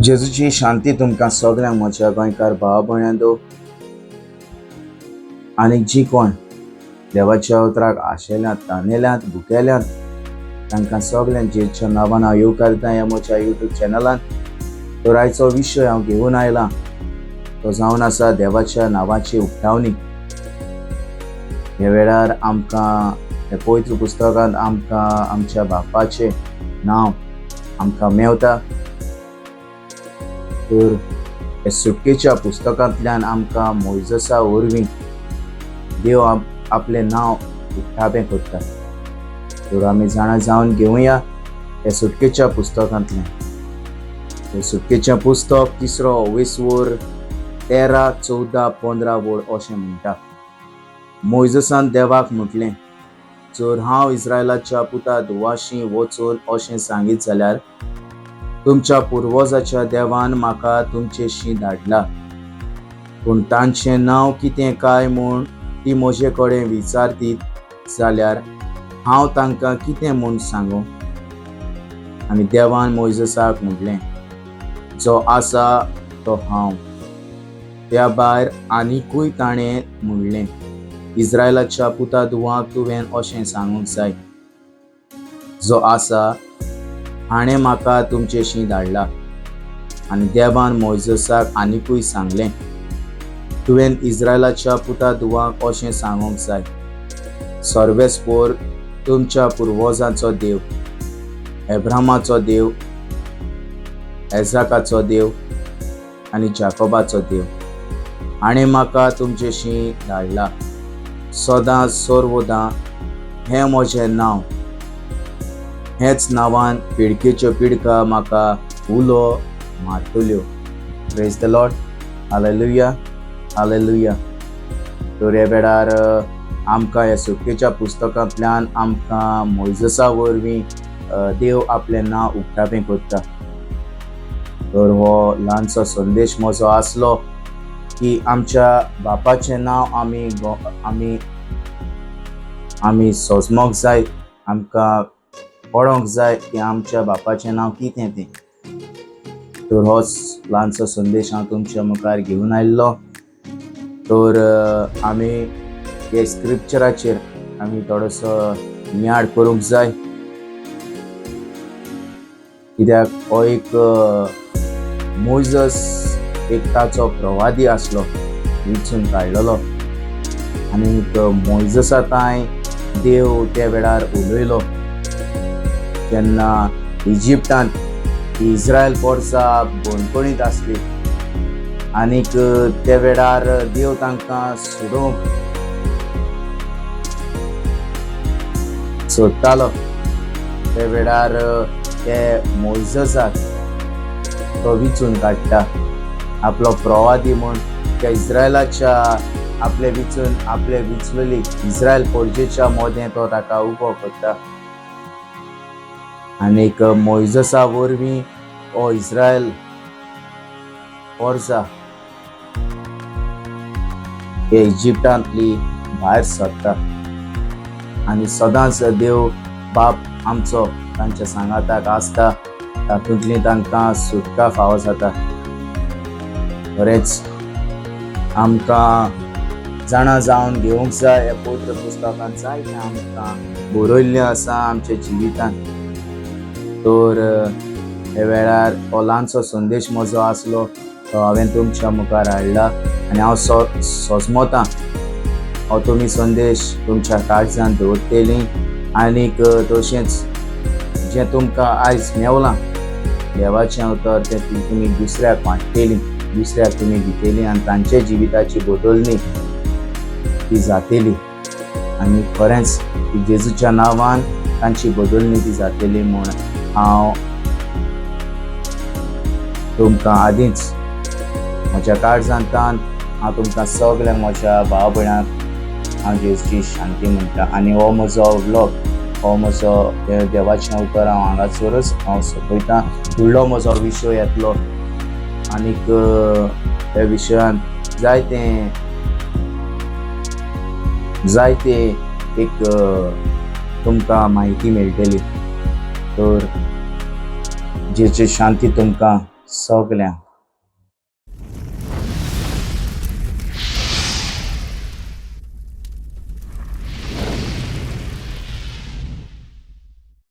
जेजूची शांती तुमकां सगळ्यांक म्हज्या गोंयकार भाव भयणांनो आनी जी कोण देवाच्या उतराक आशेल्यांत, तानेल्यांत, भुकेल्यांत, तांकां सगळ्यांक जेजूच्या नांवान हांव येवकारता ह्या म्हज्या युट्यूब चॅनलान. तर आयचो विशय हांव घेवन आयला तो जावन आसा देवाच्या नांवाची उक्तावणी. ह्या वेळार आमकां ह्या पवित्र पुस्तकांत आमकां आमच्या बापाचें नांव आमकां मेवता. तर ह्या सुटकेच्या पुस्तकांतल्यान आमकां मोयजसा वरवीं देव आपलें नांव उक्तापें करता. तर आमी जाणा जावन घेवया ह्या सुटकेच्या पुस्तकांतल्यान. हे सुटकेचें पुस्तक तिसरो वेसवर 13 14 15 वड अशें म्हणटा, मोयजसान देवाक म्हटलें, जर हांव इस्रायलाच्या पुता धुवाशी वचून अशें सांगीत जाल्यार तुमच्या पुर्वजाच्या देवान म्हाका तुमचेशी धाडला, पूण तांचें नांव कितें काय म्हूण ती म्हजे कडेन विचारतीत जाल्यार हांव तांकां कितें म्हूण सांगूं? आनी देवान मोयजसाक म्हटलें, जो आसा तो हांव. त्या भायर आनिकूय ताणें म्हणलें, इस्रायलाच्या पुता धुवांक तुवें अशें सांगूंक जाय, जो आसा हाणें म्हाका तुमचेशी धाडला. आनी देवान मोयजसाक आनिकूय सांगलें, तुवें इस्रायलाच्या पुता धुवांक अशें सांगूंक जाय, सर्वेस्पोर तुमच्या पुर्वजांचो देव, एब्रामाचो देव, एजाकाचो देव आनी जाकोबाचो देव हाणें म्हाका तुमचेशी धाडला. सदां सर्वदां हें म्हजें नांव, हेच नांवान पिळगेच्यो पिळगा म्हाका उलो मारतल्यो. Praise the Lord, hallelujah, hallelujah. तर ह्या वेळार आमकां ह्या सुटकेच्या पुस्तकांतल्यान आमकां मोयजसा वरवीं देव आपलें नांव उक्तापें करता. तर हो ल्हानसो संदेश म्हजो आसलो की आमच्या बापाचें नांव आमी आमी आमी सोजमोंक जाय, आमकां कळोंक जाय की आमच्या बापाचें नांव कितें तें. तर होच ल्हानसो संदेश हांव तुमच्या मुखार घेवन आयिल्लो. तर आमी हे स्क्रिप्चराचेर आमी थोडोसो नियाळ करूंक जाय, कित्याक हो एक मोयजस एक ताचो प्रवादी आसलो, विचून काडलेलो, आनी मोयजसा तांय देव त्या वेळार उलयलो जेन्ना इजिप्टांत इस्रायल पोरसा बंदखणींत आसली, आनीक त्या वेळार देव तांकां सोडोवंक सोदतालो. त्या वेळार ते मोयजसाक तो विचून काडटा आपलो प्रवादी म्हूण, त्या इस्रायलाच्या आपले विचून आपले विचलेली इस्रायल पोरजेच्या मोदें तो ताका उबो करता. आनीक मोयजसा वरवीं हो इस्रायल पोरसा हे इजिप्टांतली भायर सरता, आनी सदांच देव बाप आमचो तांच्या सांगाताक आसता, तातूंतली तांकां सुटका फावो जाता. खरेंच आमकां जाणा जावन घेवंक जाय ह्या पवित्र पुस्तकांत जायतें आमकां बरयल्लें आसा आमच्या जिवितांत. तर ह्या वेळार हो ल्हानसो संदेश म्हजो आसलो तो हांवें तुमच्या मुखार हाडला, आनी हांव सोजमोतां हो तुमी संदेश तुमच्या काळजांत दवरतलीं, आनीक तशेंच जें तुमकां आयज मेवलां देवाचें उतर तें तुमी दुसऱ्याक वांट्टेलीं, दुसऱ्याक तुमी दितलीं, आनी तांच्या जिविताची बदलणी ती जातली, आनी खरेंच ती जेजूच्या नांवान तांची बदलणी ती जातली म्हूण हांव तुमकां आदींच म्हज्या काळजांतान हांव तुमकां सगळ्यांक म्हज्या भाव भयणांक हांव जेजूची शांती म्हणटा. आनी हो म्हजो व्लॉग, हो म्हजो देवाचें उतर हांव हांगासरच हांव सोंपयतां. फुडलो म्हजो विशय येतलो, आनीक त्या विशयांत जायते जायते एक तुमकां म्हायती मेळटली. तर जेची शांती तुमकां. सगल्यांक.